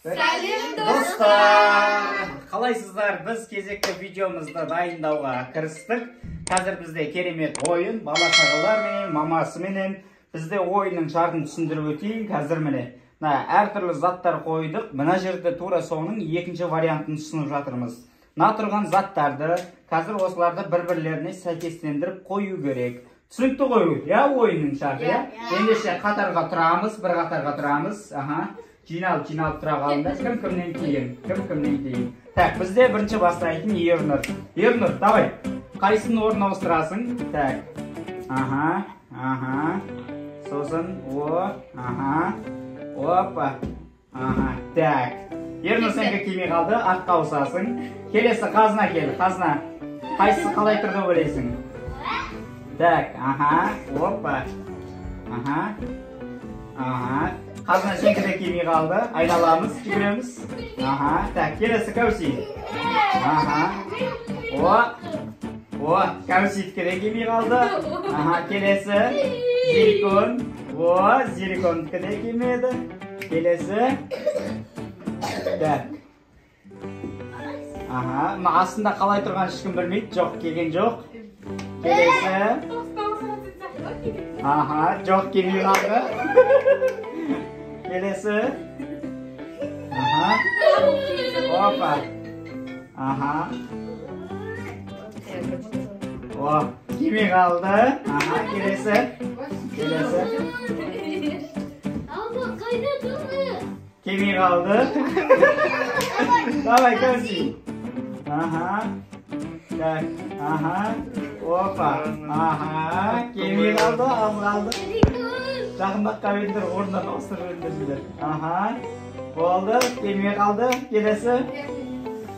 Сәлем достар! Қалайсыздар? Біз кезекті видеомызды дайындауға кірістік. Қазір бізде керемет ойын, бала шағалар менен, мамасы менен. Бізде ойынның шартын түсіндіріп өтейін. Қазір міне мына әртүрлі заттар қойдық. Мына жерде тура соның екінші вариантын ұсынып жатырмыз. Мына тұрған заттарды қазір осыларды бір-бірлеріне сәйкестендіріп қою керек. Түсінікті ғой, иә, ойынның шарты, иә? Ендеше қатарға тұрамыз, бір қатарға тұрамыз. Аха. Жиналып, жиналып тұра қалыңдар. Кім кімнен кейін? Кім кімнен кейін? Так, бізде бірінші бастайтын Ернұр. Ернұр, давай. Қайсысын орын ауыстырасың? Так. Аха, аха. Сосын, о, аха. Опа. Аха. Так. Ернұр сенікі келмей қалды, артқа ауысасың. Келесі Қазына кел, Қазына. Қайсысы қалай тұр деп ойлайсың? Так, аха, опа. Аха. Аха. Қазына сенікі де келмей қалды. Айналамыз, жүгіреміз. Аха. Так, келесі Кәусей. Аха. О. О, Кәусейдікі де келмей қалды. Аха, келесі Зерикон. О, Зерикондікі де келмеді. Келесі. Так. Аха, мына астында қалай тұрған ешкім білмейді. Жоқ, келген жоқ. Келесі. Аха, жоқ, келмей қалды. Келесі. Аха. Опа. Аха. О, келмей қалды. Аха, келесі. Келесі. Келмей қалды. Давай, Кәусей. Аха. Так, аха. Опа. Аха. Келмей қалды, аз қалды. Жақындап қалыңдар, орындан ауыстырып жіберіңдер. Аха. Болды, келмей қалды. Келесі.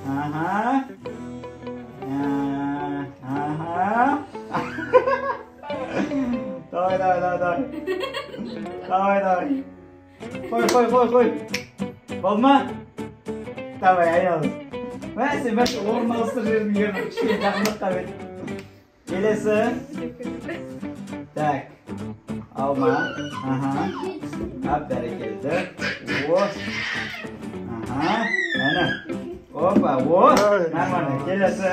Аха. Аха. Давай, давай, давай, давай. Давай, давай. Қой, қой, қой, қой. Болды ма? Давай, айналыс. Мә, сен бәлки орын ауыстырып жібердің, Ернұр. Кішкене жақындап қал. Келесі. Так. Алма. Аха. Ап, бәрекелді. О. Аха. Әне. Опа, о. Нормально. Келесі.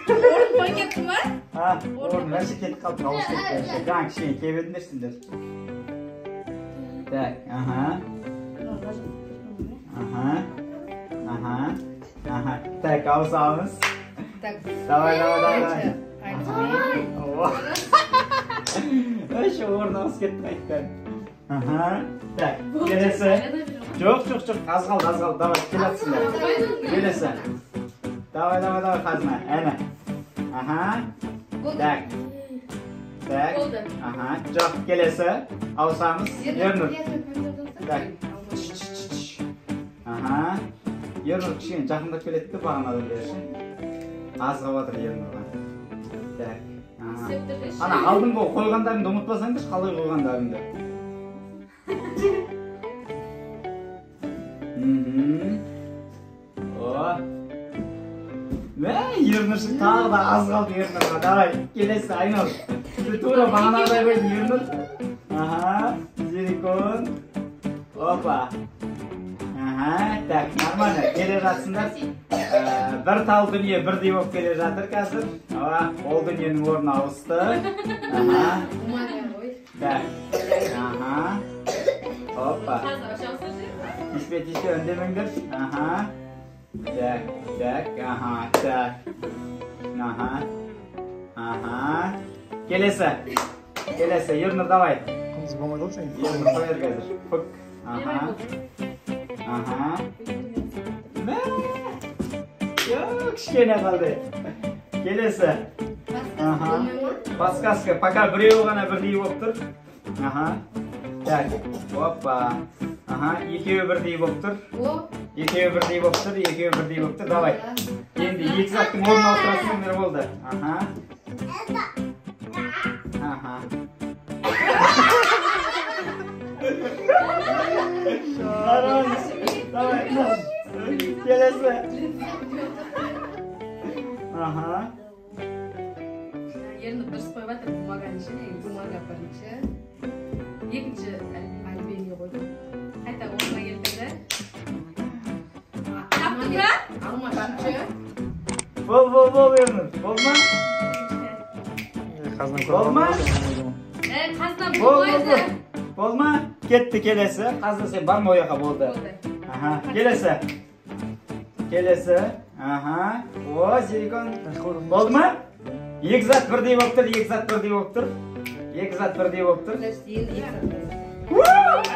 Орын қойып кетті ма? А, орын вообще кетіп қалды, ауысып кетті. Жаңа кішкене келіп едіңдер сендер. Так, аха. Аха. Аха. Аха. Так, ауысамыз. Так. Давай, давай, давай, давай. Вообще орын ауысып кетті қайтадан. Аха. Так, келесі. Жоқ, жоқ, жоқ, аз қалды, аз қалды. Давай, келатсыңдар. Келесі. Давай, давай, давай, Қазына. Әне. Аха. Так. Так. Аха. Жоқ, келесі. Ауысамыз. Ернұр. Так. Аха. Ернұр кішкене жақындап келеді де бағанадан бері. Аз қалып жатыр Ернұрға. Так. Аха. Ана алдыңғы қойғандарыңды ұмытпасаңдаршы, қалай қойғандарыңды. О. Мә, Ернұршық тағы да аз қалды Ернұрға. Давай, келесі айнал. Тура бағанағыдай қойдың Ернұр. Аха, Зерикон. Опа. Аха, так, нормально. Келе жатсыңдар. Бір тал дүние бірдей болып келе жатыр қазір. Ол дүниенің орны ауысты. Аха. Так. Аха. Опа. Тиіспе, тиіспе, үндемеңдер. Аха. Так, так, аха, так. Аха. Аха. Келесі. Келесі, Ернұр, давай. Қымыз болмайды ғой сен. Ернұр қояр қазір. Фук. Аха. Аха. Мә. Жоқ, кішкене қалды. Келесі. Аха. Подсказка. Пока біреуі ғана бірдей болып тұр. Аха. Так. Опа. Аха, екеуі бірдей болып тұр. Екеуі бірдей болып тұр, екеуі бірдей болып тұр. Давай. Енді екі заттың орнын ауыстырасыңдар болды. Аха. Аха. Нормально. Давай. Келесі. Аха. Ернұр дұрыс қойып жатыр бумаганы ше, бумага бірінші. Екінші альбені қойдым. Қайта орнына келтірді. Алма үшінші. Бол, бол, бол, Ернұр. Болды ма? Қазына. Болды ма? Қазына Бол, бол, болмайды. Бол. Болды ма? Кетті келесі. Қазына, сен барма ол жаққа, болды. Болды. Аха, келесі. Келесі. Аха. О, силикон. Болды ма? Екі зат бірдей болып тұр, екі зат бірдей болып тұр. Екі зат бірдей болып тұр. Значит, енді екі зат.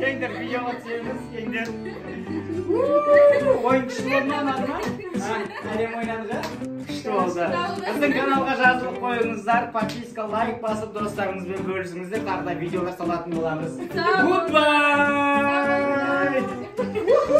Келіңдер, видеоға түсеміз, келіңдер. Ойын күшті болды ма, ұнады ма? Әлем ойнадық, а? Күшті болды. Біздің каналға жазылып қойыңыздар, подписка, лайк басып, достарыңызбен бөлісіңіздер, тағы да видеолар салатын боламыз. Сау болыңыз. Goodbye!